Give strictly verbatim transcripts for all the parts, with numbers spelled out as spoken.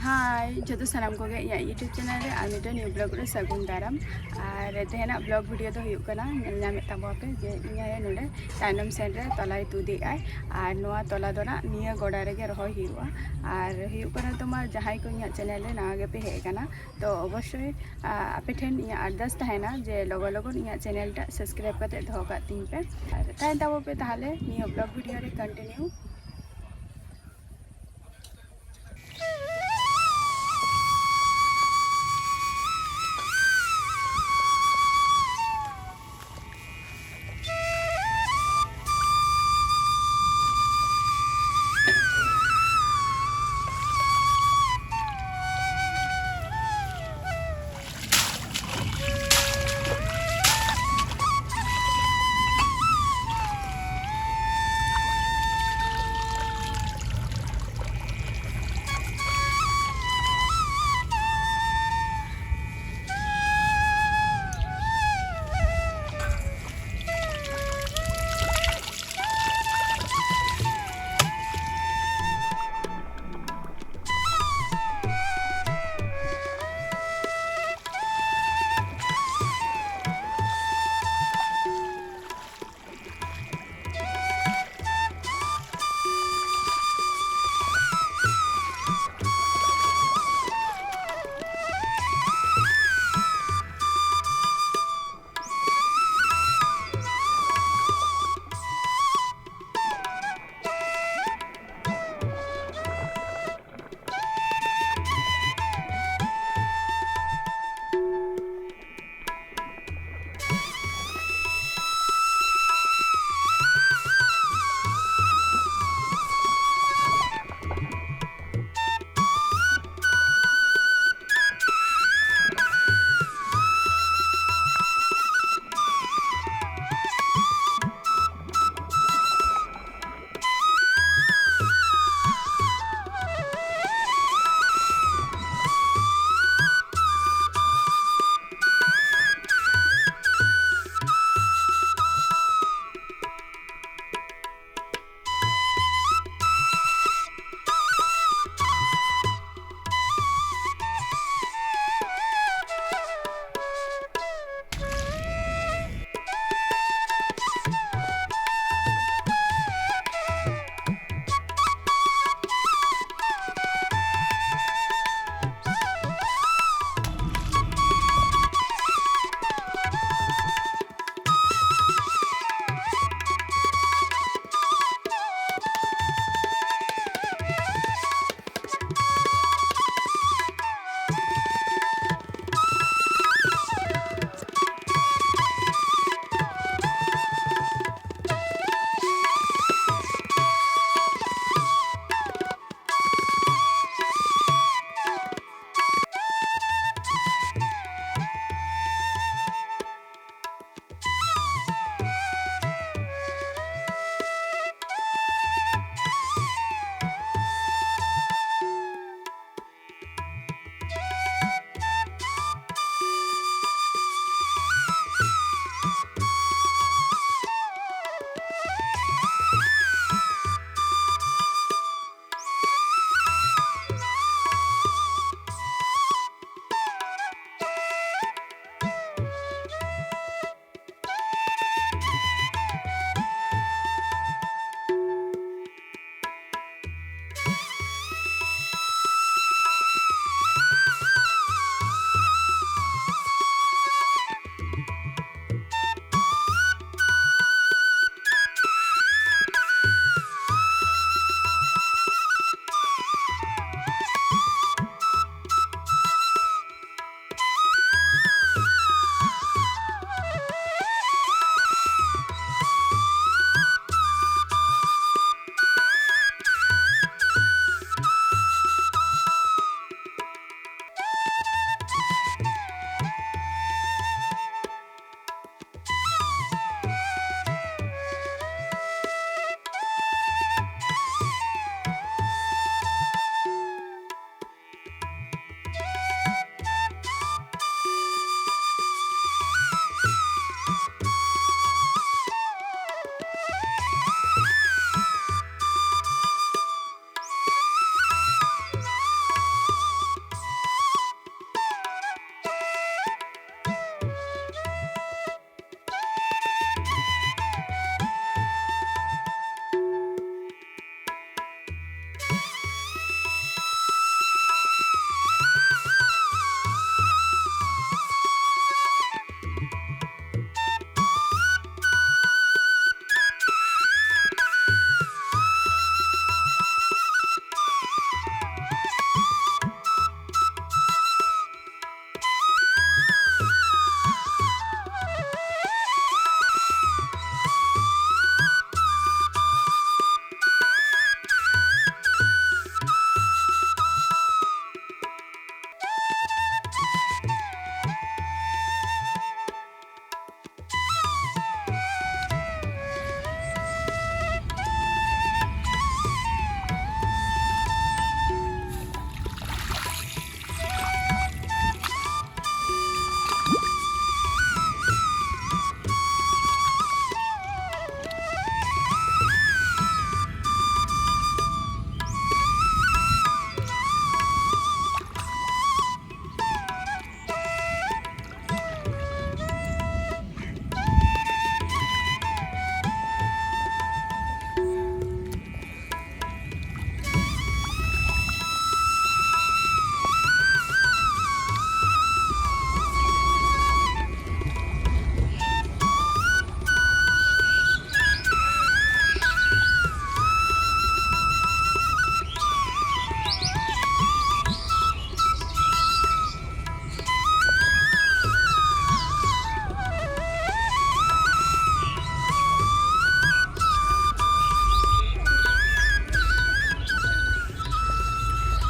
ᱦᱟᱭ ᱡᱚᱛᱚ ᱥᱟᱱᱟᱢ ᱠᱚᱜᱮ ᱤᱧᱟᱹᱜ YouTube ᱪᱮᱱᱮᱞ ᱨᱮ ᱟᱨ ᱢᱤᱫᱴᱮᱱ ᱱᱤᱭᱩ ᱵᱞᱚᱜ ᱨᱮ ᱥᱟᱹᱜᱩᱱ ᱫᱟᱨᱟᱢ᱾ ᱟᱨ ᱛᱮᱦᱮᱧᱟᱜ ᱵᱞᱚᱜ ᱵᱷᱤᱰᱤᱭᱳ ᱫᱚ ᱦᱩᱭᱩᱜ ᱠᱟᱱᱟ, ᱧᱮᱞ ᱧᱟᱢᱮᱫ ᱛᱟᱵᱚᱣᱟᱯᱮ ᱡᱮ ᱤᱧ ᱟᱭᱳ ᱱᱚᱰᱮ ᱛᱟᱭᱱᱚᱢ ᱥᱮᱱ ᱨᱮ ᱛᱚᱞᱟᱭ ᱛᱩᱫᱮᱜ ᱟᱭ᱾ ᱟᱨ ᱱᱚᱣᱟ ᱛᱚᱞᱟ ᱫᱚ ᱱᱟᱜ ᱱᱤᱭᱟᱹ ᱜᱚᱰᱟ ᱨᱮᱜᱮ ᱨᱚᱦᱚᱭ ᱦᱩᱭᱩᱜᱼᱟ᱾ ᱟᱨ ᱦᱩᱭᱩᱜ ᱠᱟᱱᱟ, ᱛᱳᱢᱟᱨ ᱡᱟᱦᱟᱸᱭ ᱠᱚ ᱤᱧᱟᱹᱜ ᱪᱮᱱᱮᱞ ᱨᱮ ᱱᱟᱣᱟ ᱜᱮᱯᱮ ᱦᱮᱡ ᱟᱠᱟᱱᱟ, ᱛᱚ ᱚᱵᱚᱥᱥᱳᱭ ᱟᱯᱮ ᱴᱷᱮᱱ ᱤᱧᱟᱹᱜ ᱟᱨᱫᱟᱥ ᱛᱟᱦᱮᱱᱟ ᱡᱮ ᱞᱚᱜᱚᱱ ᱞᱚᱜᱚᱱ ᱤᱧᱟᱹᱜ ᱪᱮᱱᱮᱞ ᱴᱟᱜ ᱥᱟᱵᱥᱠᱨᱟᱭᱤᱵ ᱠᱟᱛᱮ ᱫᱚᱦᱚ ᱠᱟᱜ ᱛᱤᱧ ᱯᱮ᱾ ᱟᱨ ᱛᱟᱦᱮᱱ ᱛᱟᱵᱚ ᱯᱮ ᱛᱟᱦᱚᱞᱮ ᱱᱤᱭᱟᱹ ᱵᱞᱚᱜ ᱵᱷᱤᱰᱤᱭᱳ ᱨᱮ ᱠᱚᱱᱴᱤᱱᱤᱭᱩ᱾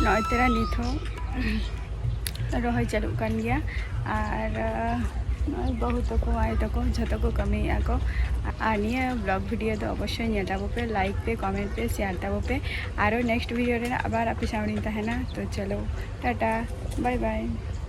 ᱱᱚᱜᱼᱚᱭ ᱛᱚᱨᱟ ᱱᱤᱛ ᱦᱚᱸ ᱨᱚᱦᱚᱭ ᱪᱟᱹᱞᱩᱜ ᱠᱟᱱ ᱜᱮᱭᱟ᱾ ᱟᱨ ᱱᱚᱜᱼᱚᱭ ᱵᱟᱹᱦᱩ ᱛᱟᱠᱚ, ᱟᱭᱳ ᱛᱟᱠᱚ ᱡᱷᱚᱛᱚ ᱠᱚ ᱠᱟᱹᱢᱤᱭᱮᱫᱼᱟ ᱠᱚ᱾ ᱟᱨ ᱱᱤᱭᱟᱹ vlog video ᱫᱚ ᱚᱵᱚᱥᱥᱳᱭ ᱧᱮᱞ ᱛᱟᱵᱚ ᱯᱮ, like ᱯᱮ, comment ᱯᱮ, share ᱛᱟᱵᱚ ᱯᱮ᱾ ᱟᱨᱚ next video ᱨᱮ ᱟᱵᱟᱨ ᱟᱯᱮ ᱥᱟᱶ ᱨᱤᱧ ᱛᱟᱦᱮᱱᱟ᱾ ᱛᱚ ᱪᱚᱞᱚ, ᱴᱟᱴᱟ, bye bye᱾